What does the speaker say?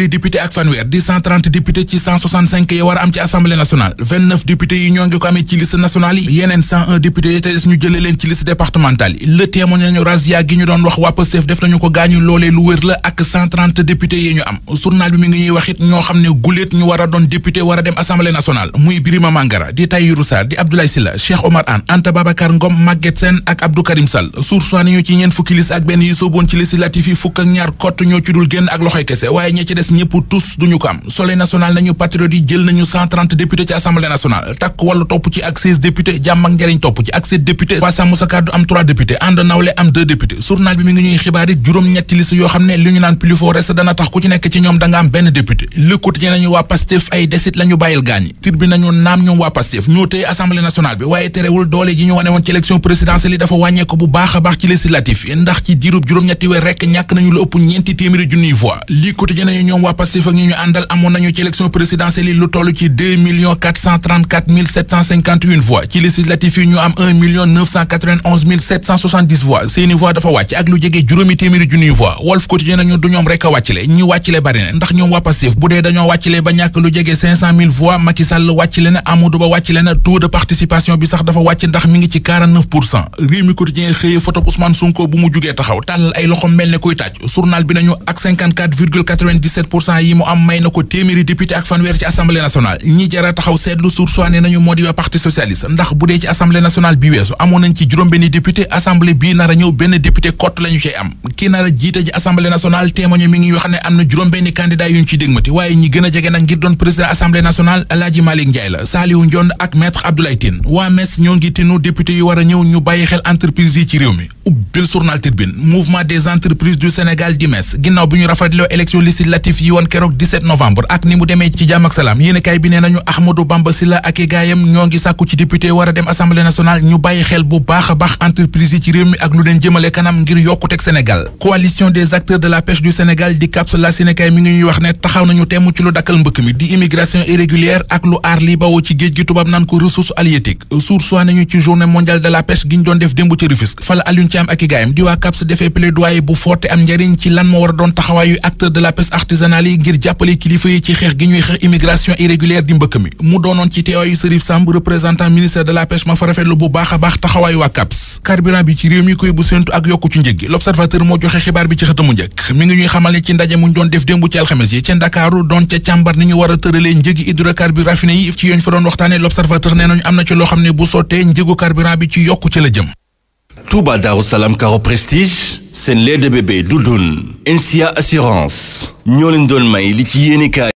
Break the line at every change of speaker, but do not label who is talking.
député ak fanweer di 130 député ci 165 yi war a am ci assemblée nationale 29 députés yi ñoo ngi ko amee ci liste nationale yi yeneen 101 députés yi te des ñu jëlee leen ci liste départementale yi le témoin nañu razzia gi ñu doon wax waa Pastef def nañu ko gaañu loolee lu wér la ak 130 députés yi ñu am journal bi mi ngi ñuy wax it ñoo xam ne guléet ñu war a doon député war a dem assemblée nationale muy Birima Mangara di Tahirou Sarr di Abdoulaye Sylla Cheikh Omar Anne Anta Babacar Ngom Maguette Sène ak Abdou Karim Sall source ni ñu ci ñeen fukki liste ak benn yi sooboon ci législatif yi fukk ak ñaar kott ñoo ci dul génn ak loxoy kese waaye ñi ci des ñëpp tous duñu ko am Soleil national nañu patriote yi jël nañu 130 députés ci assemblée nationale takk wàllu topp ci ak 16 députés jàmm ak njariñ topp ci ak 7 députés waa sàmm sa kàddu am 3 députés ànd nawle am 2 députés journal bi mi ngi ñuy xibaar it juróom-ñetti liste yoo xam ne li ñu naan plus fort reste dana tax ku ci nekk ci ñoom da nga am benn député Le Quotidien nañu waa Pastef ay desit la ñu bàyyil gaañi Tribune nañu naam ñoom waa Pastef ñoo tey assemblée nationale bi waaye terewul doole ji ñu wane woon ci élection présidentielle yi dafa wàññeeku bu baax a baax ci législatif yi ndax ci diirub juróom-ñetti weer rekk ñàkk nañu lu ëpp ñeenti téeméeri junniy voix Le Quotidien nañu ñoom waa Pastef ak ñi ñu àndal amoon nañu ci élection présidentielle yi lu toll ci 2 voix ci législatif yi ñu am 1 voix seeni voix dafa wàcc ak lu jege juróomi téeméeri junniy voix Walf Quotidien nañu du ñoom rekk a wàccale ñi wàccale bari na ndax ñoom waa Pastef bu dee dañoo wàccale ba ñàkk lu jege 500 000 voix Macky Sall wàccale na Amadou Ba wàccale na taux de participation bi sax dafa wàcc ndax mi ngi ci 49%. Rewmi Quotidien xëyee photo Ousmane Sonko bu mu jugee taxaw tàllal ay loxo mel ne koy tàcc journal bi nañu ak 54,97% yi mu am may na ko téeméeri député ak fanweer ci assemblée nationale ñi jara taxaw seetlu sursoine nañu moo di waa parti socialiste ndax bu dee ci assemblée nationale bi weesu amoon nañ ci juróom-benni député assemblée bii nar a ñëw benn député kott lañu cey am kii nar a jiite ji assemblée nationale témoigné mi ngi wax ne am na juróom-benni candidat yu ñu ci dégmati waaye ñi gën a jege nag ngir doon président assemblée nationale Alaaji Malick Ndiaye la Saliou Ndiond ak maître Abdoulaye Tine waa MES ñoo ngi tinu député yu war a ñëw ñu bàyyi xel entreprise yi ci réew mi ubbil journal Tribune mouvement des entreprises du Sénégal di MES ginnaaw bi ñu rafetloo élection législative yi woon keroog 17 novembre ak ni mu demee ci jàmm ak salaam yéenekaay bi nee nañu Ahmadou Bamba Sylla ak i gaayam ñoo ngi sàkku ci député war a dem assemblée nationale ñu bàyyi xel bu baax a baax entreprise yi ci réew mi ak lu leen jëmale kanam ngir yokkuteg Sénégal coalition des acteurs de la pêche du Sénégal di CAPS la yéenekaay mi ngi ñuy wax ne taxaw nañu temm ci lu dakkal mbëkk mi di immigration irrégulière ak lu aar li bawoo ci géej gi tubaab naan ko ressource halieutique source nañu ci journée mondiale de la pêche gi ñu doon def démb ci Rufisque fa la Alioune Thiam ak i gaayam di waa CAPS defee plaidoyer bu forte am njariñ ci lan moo war a doon taxawaayu acteur de la pêche artisanale yi ngir jàppale kilifa yi ci xeex gi ñuy xeex immigration irrégulière di mbëkk mi mu doonoon ci teewaayu Serif Samb représentant ministère de la pêche ma fa rafetlu bu baax a baax taxawaayu waa CAPS carburant bi ci réew mi koy bu séntu ak yokku ci njëg gi l'observateur moo joxe xibaar bi ci xëtamu njëkk mi ngi ñuy xamal ne ci ndaje muñ doon def démb ci alxames yi ca Ndakaaru doon ca càmbar ni ñu war a tëralee njëgi hydrocarbures raffinés yi ci yooñ fa doon waxtaane l'observateur nee nañu am na ci loo xam ne bu sottee njëgu carburant bi ci yokku ci la jëm.
Touba Darou Salam Caro Prestige seen lait de bébé Doudoune NSIA Assurance ñoo leen doon may li ci yéenekaay